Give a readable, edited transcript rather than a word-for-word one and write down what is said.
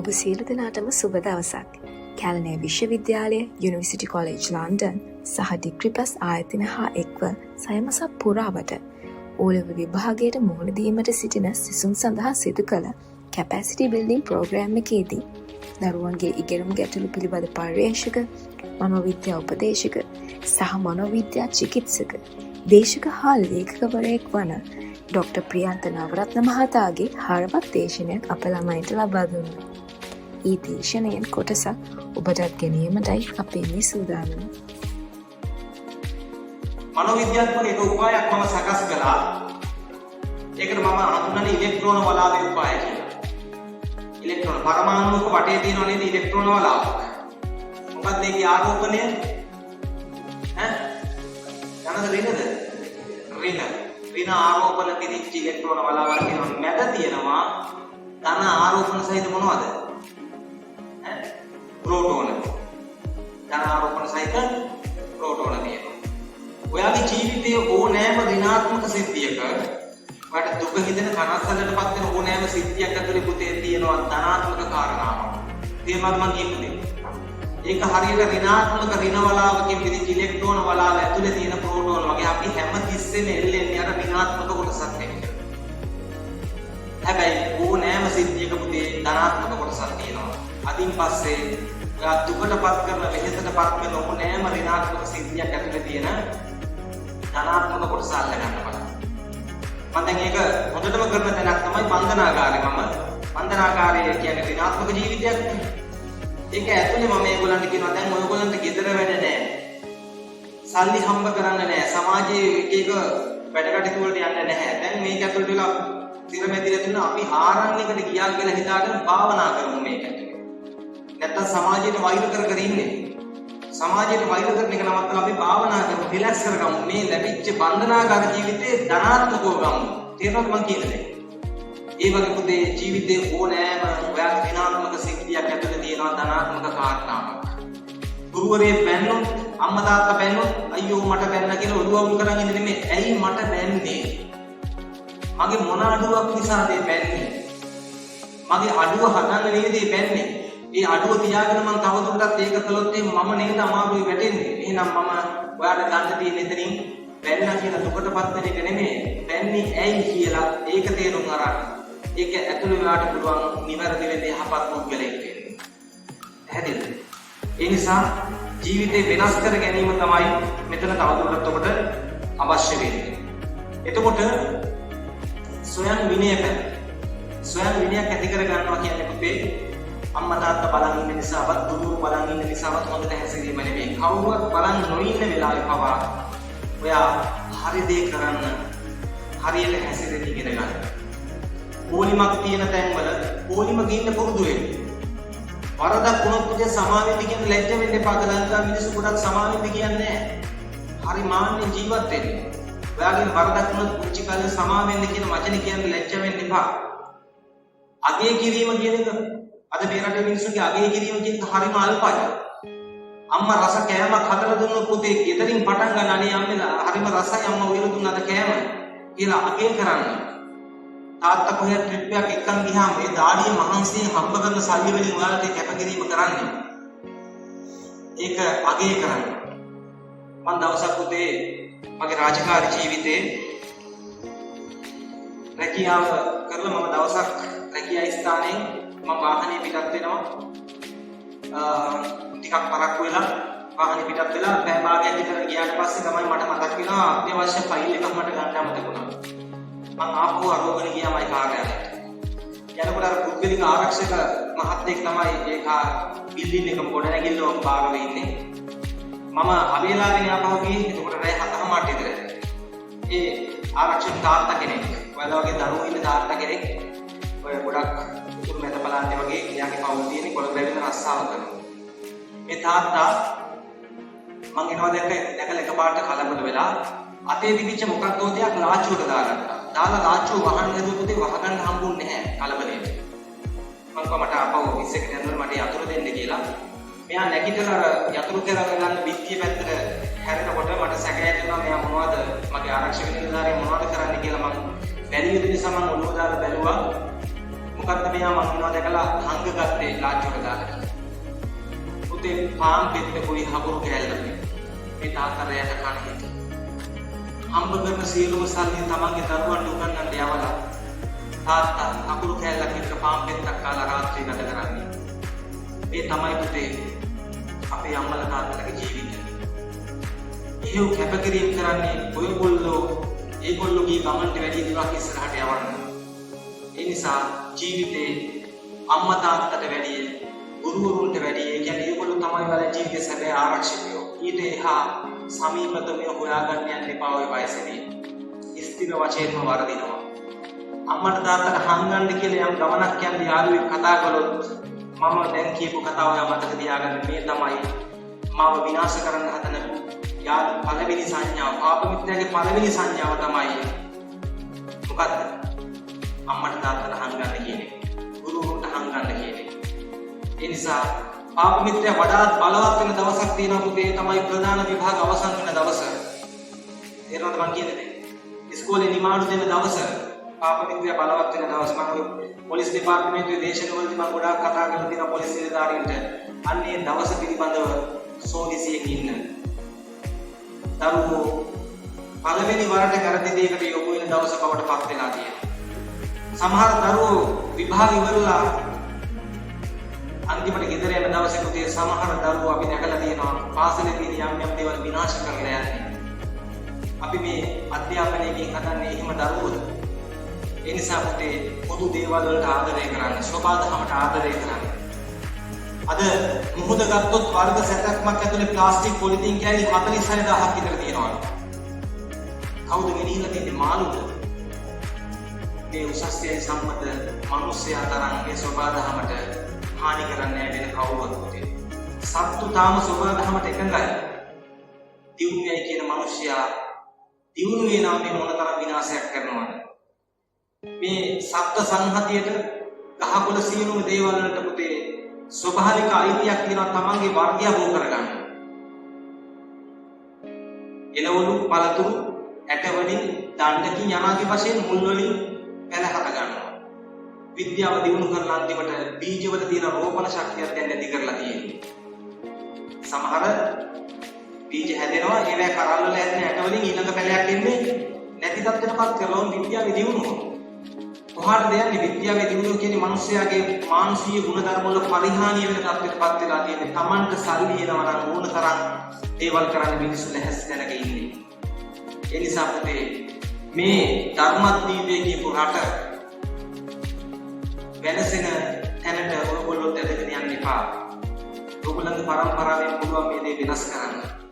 ඔබ සියලු දෙනාටම සුබ දවසක්. කැලණිය විශ්වවිද්‍යාලය, යුනිවර්සිටි කොලෙජ් ලන්ඩන් සහ ඩිග්‍රී ප්ලස් ආයතන හා එක්ව සයමසක් පුරාවට ඕලෙවල් විභාගයට මුහුණ දීමට සිටින සිසුන් සඳහා සිදු කළ කැපැසිටි බිල්ඩින් ප්‍රෝග්‍රෑම් එකේදී දරුවන්ගේ ඉගෙනුම් ගැටලු පිළිබඳ පර්යේෂක, මනෝවිද්‍යා උපදේශක සහ මනෝවිද්‍යා චිකිත්සක, දේශක හා ලේඛකවරයෙක් වන ඩොක්ටර් ප්‍රියන්ත නවරත්න මහතාගේ හරවත් දේශනයක් අප ළමයින්ට ලබා දුන්නා. ඒ දේශනයෙන් කොටසක් ඔබටත් ගෙනීමටයි අපේ මේ සූදානම. මනෝවිද්‍යාත්මක එක උපායක් මම සකස් කළා. ඒකට මම හඳුන්වන්නේ ඉලෙක්ට්‍රෝන වලාවේ උපාය කියලා. ඉලෙක්ට්‍රෝන පරමාණුක වටේ තියෙනව නේද ඉලෙක්ට්‍රෝන වලාවක්. මොකක්ද ඒකේ ආරෝපණය? ඈ? ධනද ඍණද? ඍණ. ඍණ ආරෝපණ පිරිච්ච ඉලෙක්ට්‍රෝන වලාවක් තියෙනවා. මැද තියෙනවා ධන ආරෝපණ සහිත මොනවද? ඈ? ප්‍රෝටෝන. ධන ආරෝපණ සහිත ප්‍රෝටෝන තියෙනවා. ඔයාගේ ජීවිතයේ ඕනෑම ඍණාත්මක සිද්ධියක, ඔයාට දුක හිතෙන, කනස්සල්ලටපත් වෙන ඕනෑම සිද්ධියක් ඇතුලේ පුතේ තියෙනවා ධනාත්මක කාරණාවක්. තේරුණාද මං කියපු දේ? ඒක හරියට ඍණාත්මක ඍණ වලාවකින් පිරිච්ච ඉලෙක්ට්‍රෝන වලාව ඇතුලේ තියෙන ප්‍රෝටෝන වගේ අපි හැම තිස්සෙම එල්ලෙන්නේ අර ඍණාත්මක කොටසත් එක්ක. හැබැයි ඕනෑම සිද්ධියක පුතේ ධනාත්මක කොටසක් තියෙනවා. අදින් පස්සේ ඔයා දුකටපත් කරන, වෙහෙසටපත් කරන ඕනෑම ඍණාත්මක සිද්ධියක් ඇතුලේ තියෙන ධනාත්මක කොටස අල්ල ගන්න බලන්න. මම දැන් ඒක හොඳටම කරන තැනක් තමයි බන්ධනාගාරය. මම බන්ධනාගාරය කියන්නේ ඍණාත්මක ජීවිතයක් නේ. ඒක ඇතුලේ මම මේගොල්ලන්ට කියනවා, දැන් ඔයගොල්ලන්ට ගෙදර වැඩ නෑ. සල්ලි හම්බ කරන්න නෑ. සමාජයේ එක එක වැඩ කටයුතු වලට යන්න නැහැ. දැන් මේක ඇතුළට වෙලා තිර මැදිලා තුන අපි ආරණ්‍යයකට ගියා කියලා හිතාගෙන භාවනා කරමු මේක ඇතුලේ. නැත්තම් සමාජයට වෛර කර කර ඉන්නේ. සමාජයට වෛර කරන එක නවත්තලා අපි භාවනා කරමු, රිලැක්ස් කරගමු. මේ ලැබිච්ච බන්ධනාගාර ජීවිතේ ධනාත්මකව ගමු. තේරෙනවද මං කියන දේ? ඒ වගේ පුතේ, ජීවිතේ ඕනෑම ඔයාගේ ඍණාත්මක සිද්ධියක් ඇතුලේ තියෙනවා ධනාත්මක කාරණාවක්. ගුරුවරයෙක් බැන්නොත්, අම්මා තාත්තා බැන්නොත්, අයියෝ මට බැන්න කියලා ඔළුව අවුල් කරන් ඉන්න නෙමෙයි. ඇයි මට බැන්නේ? මගේ මොන අඩුවක් නිසාද ඒ බැන්නේ? මගේ අඩුව හදන්න නේද ඒ බැන්නේ? ඒ අඩුව තියාගෙන මං තවදුරටත් ඒක කළොත් එහෙම මම නේද අමාරුවේ වැටෙන්නේ? එහෙනම් මම ඔයාට ගන්න තියෙන එතනින් බැන්න කියලා දුකටපත් වෙන එක නෙමෙයි. බැන්නේ ඇයි කියලා ඒක තේරුම් අරන් ඒක ඇතුළේ ඔයාට පුළුවන් නිවැරදි වෙන්න, යහපත් පුද්ගලයෙක් වෙන්න. පැහැදිලිද? ඒ නිසා ජීවිතේ වෙනස් කර ගැනීම තමයි මෙතන තවදුරටත් ඔබට අවශ්‍ය වෙන්නේ. එතකොට ස්වයං විනය පැත්ත. ස්වයං විනයක් ඇති කර ගන්නවා කියන්නේ පුතේ, අම්මා තාත්තා බලන් ඉන්න නිසාවත්, ගුරුවරු බලන් ඉන්න නිසාවත් හොඳට හැසිරීම නෙමෙයි. කවුරුවත් බලන් නොඉන්න වෙලාවේ පවා ඔයා හරි දේ කරන්න, හරියට හැසිරෙන්න ඉගෙන ගන්න. පොලිමක් තියෙන තැන්වල පොලිමක ඉන්න පුරුදු වෙන්න. වරදක් වුණොත් පුතේ, සමාවෙන්න කියන ලැජ්ජ වෙන්න එපා. අද ලංකාවේ මිනිස්සු ගොඩක් සමාවෙන්න කියන්නේ නැහැ. හරි මාන්නෙන් ජීවත් වෙන්නේ. ඔයාගෙන් වරදක් වුණොත් පුංචි කාලේ සමාවෙන්න කියන වචනේ කියන්න ලැජ්ජ වෙන්න එපා. අගය කිරීම කියන එක, අද මේ රටේ මිනිස්සුන්ගේ අගය කිරීම කියන එක හරිම අල්පයි. අම්මා රස කෑමක් හදලා දුන්නොත් පුතේ, ගෙදරින් පටන් ගන්න, අනේ අම්මේ හරිම රසයි අම්මා උයලා දුන්න අද කෑම කියලා අගය කරන්න. තාත්තා කොහේ ට්‍රිප් එකක් එක්කන් ගියාම මේ දාඩිය මහන්සියෙන් හම්බ කරන සල්ලි වලින් ඔයාලට ඒ කැපකිරීම කරන්නේ. ඒක අගය කරන්න. මං දවසක් පුතේ මගේ රාජකාරී ජීවිතේ රැකියාව කරලා මම දවසක් රැකියා ස්ථානයෙන් මම වාහනේ පිටත් වෙනවා. ටිකක් පරක්කු වෙලා වාහනේ පිටත් වෙලා පැය භාගයක් විතර ගියාට පස්සේ තමයි මට මතක් වෙනවා අත්‍යවශ්‍ය ෆයිල් එකක් මට ගන්න අමතක වුණා. මං ආපහු අරවගෙන ගියා මගේ කාර්යාලයට. යනකොට අර පුද්ගලික ආරක්ෂක මහත්තයෙක් තමයි ඒ බිල්ඩින් එකම ගොඩනැගිල්ලම බාරව ඉන්නේ. මම අවේලාවෙන් ආපහු ගියේ. එතකොට රෑ 7:30 විතර. ඒ ආරක්ෂක තාත්තා කෙනෙක්. ඔයාලා වගේ දරුවෝ ඉන්න තාත්තා කෙනෙක්. ඔය ගොඩක් උතුරු මැද පළාතේ වගේ එයාගේ පවුල් තියෙන කොළඹ ඇවිල්ලා රස්සාව කරනවා. මේ තාත්තා මං එනවා දැකලා එකපාරට කලබල වෙලා අතේ තිබිච්ච මොකක්දෝ දෙයක් ලාච්චුවට දාගත්තා. දාලා ලාච්චුව වහන්න හැදුව පුතේ, වහගන්න හම්බුන්නේ නැහැ කලබලයට. මං කිව්වා මට ආපහු ඔෆිස් එකට යනකොට මට යතුරු දෙන්න කියලා. මෙයා නැගිටලා අර යතුරු කරගෙන ගන්න බිත්තිය පැත්තට හැරෙනකොට මට සැක ඇති වුණා, මෙයා මොනවද, මගේ ආරක්ෂක නිලධාරියා මොනවද කරන්න කියලා මං බැලිය යුතු නිසා මං ඔළුව දාලා බැලුවා. මොකද මොකද්ද මෙයා මං එනවා දැකලා හංග ගත්තේ ලාච්චුවට දාලා කියලා. පුතේ පාන් පෙත්තකුයි හකුරු කෑල්ලකුයි මේ තාත්තා රැයට කන හිටියේ. හම්බ කරන සියලුම සල්ලි තමන්ගේ දරුවන්ට උගන්වන්න යවලා තාත්තා හකුරු කෑල්ලක් එක්ක පාන් පෙත්තක් කාලා රාත්‍රිය ගත කරන්නේ. මේ තමයි පුතේ අපේ අම්මලා තාත්තලාගේ ජීවිතය. එහෙව් කැපකිරීම කරන්නේ ඔයගොල්ලෝ ඒගොල්ලෝ ගිය ගමන්ට වැඩි දේවල් ඉස්සරහට යවන්න. ඒ නිසා ජීවිතේ අම්මා තාත්තට වැඩිය, ගුරුවරුන්ට වැඩිය, ඒ කියන්නේ ඒගොල්ලෝ තමයි ඔයාලා ජීවිතේ සැබෑ ආරක්ෂකයෝ. ඊට එහා සමීපතමය හොයාගන්න යන්න එපා ඔය වයසේදී. ස්ථිර වශයෙන්ම වරදිනවා. අම්මට තාත්තට හංගන්න කියලා යම් ගමනක් යන්න යාළුවෙක් කතා කළොත් මම දැන් කියපු කතාව ඔයා මතක තියාගන්න. මේ තමයි මාව විනාශ කරන්න හදන යාළු පළවෙනි සංඥාව. පාප මිත්‍රයාගේ පළවෙනි සංඥාව තමයි මොකද්ද? අම්මට තාත්තට හංගන්න කියන එක. ගුරුවරුන්ට හංගන්න කියන එක. ඒ නිසා පාප මිත්‍රයා වඩාත් බලවත් වෙන දවසක් තියෙනවා පුතේ. තමයි ප්‍රධාන විභාග අවසන් වෙන දවස. තේරෙනවද මං කියන්නේ දේ? ඉස්කෝලේ නිමාඩු දෙන දවස පාප මිත්‍රයා බලවත් වෙන දවස. මම ඔය පොලිස් දෙපාර්තමේන්තුවේ දේශනවලදී මම ගොඩාක් කතා කරලා තියෙනවා පොලිස් නිලධාරීන්ට. අන්න ඒ දවස පිළිබඳව සෝදිසියෙන් ඉන්න. දරුවෝ පළවෙනි වරට වැරදි දෙයකට යොමු වෙන දවස බවට පත් වෙලා තියෙනවා. සමහර දරුවෝ විභාග ඉවරලා අන්තිමට ගෙදර යන දවසේ පුතේ සමහර දරුවෝ අපි දැකලා තියෙනවා පාසලේ තියෙන යම් යම් දේවල් විනාශ කරලා යන්නේ. අපි මේ අධ්‍යාපනයකින් හදන්නේ එහෙම දරුවෝද? ඒ නිසා පුතේ පොදු දේවල් වලට ආදරය කරන්න, සෝබාදහමට ආදරය කරන්න. අද මුහුද ගත්තොත් වර්ග සැතැක්මක් ඇතුලේ ප්ලාස්ටික් පොලිතීන් කෑලි 46,000ක් විතර තියෙනවා. කවුද ගෙනිහිල්ලා තියෙන්නේ? මාළුද? මේ උසස් යයි සම්මත මිනිස්සයා තරම් මේ සෝබාදහමට හානි කරන්නේ නැහැ වෙන කවුරුවත් පුතේ. සත්තු තාම සෝබාදහමට එකඟයි. දියුණුවයි කියන මිනිස්සයා දියුණුවේ නාමයෙන් මොනතරම් විනාශයක් කරනවද? මේ සත්ත්ව සංහතියට ගහකොළ සියලුම දේවල් වලට පුතේ ස්වභාවික අයිතියක් තියෙනවා තමන්ගේ වර්ගය බෝ කරගන්න. එළවලු පළතුරු ඇට වලින් දණ්ඩකින් යනාදී වශයෙන් මුල් වලින් පැල හට ගන්නවා. විද්‍යාව දියුණු කරලා අන්තිමට බීජවල තියෙන රෝපණ ශක්තියත් දැන් නැති කරලා තියෙන්නේ. සමහර බීජ හැදෙනවා, ඒවැ කරල් වල හැදෙන ඇට වලින් ඊළඟ පැලයක් එන්නේ නැති තත්ත්වයටපත් කරලා ඔවුන් විද්‍යාවේ දියුණුව. කොහාටද යන්නේ විද්‍යාවේ දියුණුව කියන්නේ? මිනිස්යාගේ මානසික ගුණධර්ම වල පරිහානිය වෙන තත්ත්වයටපත් වෙලා තියෙන්නේ. තමන්ට සල්ලි එනවා නම් ඕන තරම් දේවල් කරන්න මිනිස්සු ලැහැස්ති තැනක ඉන්නේ. ඒ නිසා පුතේ මේ ධර්මද්වීපය කියපු රට වෙනසෙන තැනට ඔයගොල්ලොත් ඇදගෙන යන්න එපා. ඔයගොල්ලන්ගේ පරම්පරාවෙන් පුළුවන් මේ දේ වෙනස් කරන්න.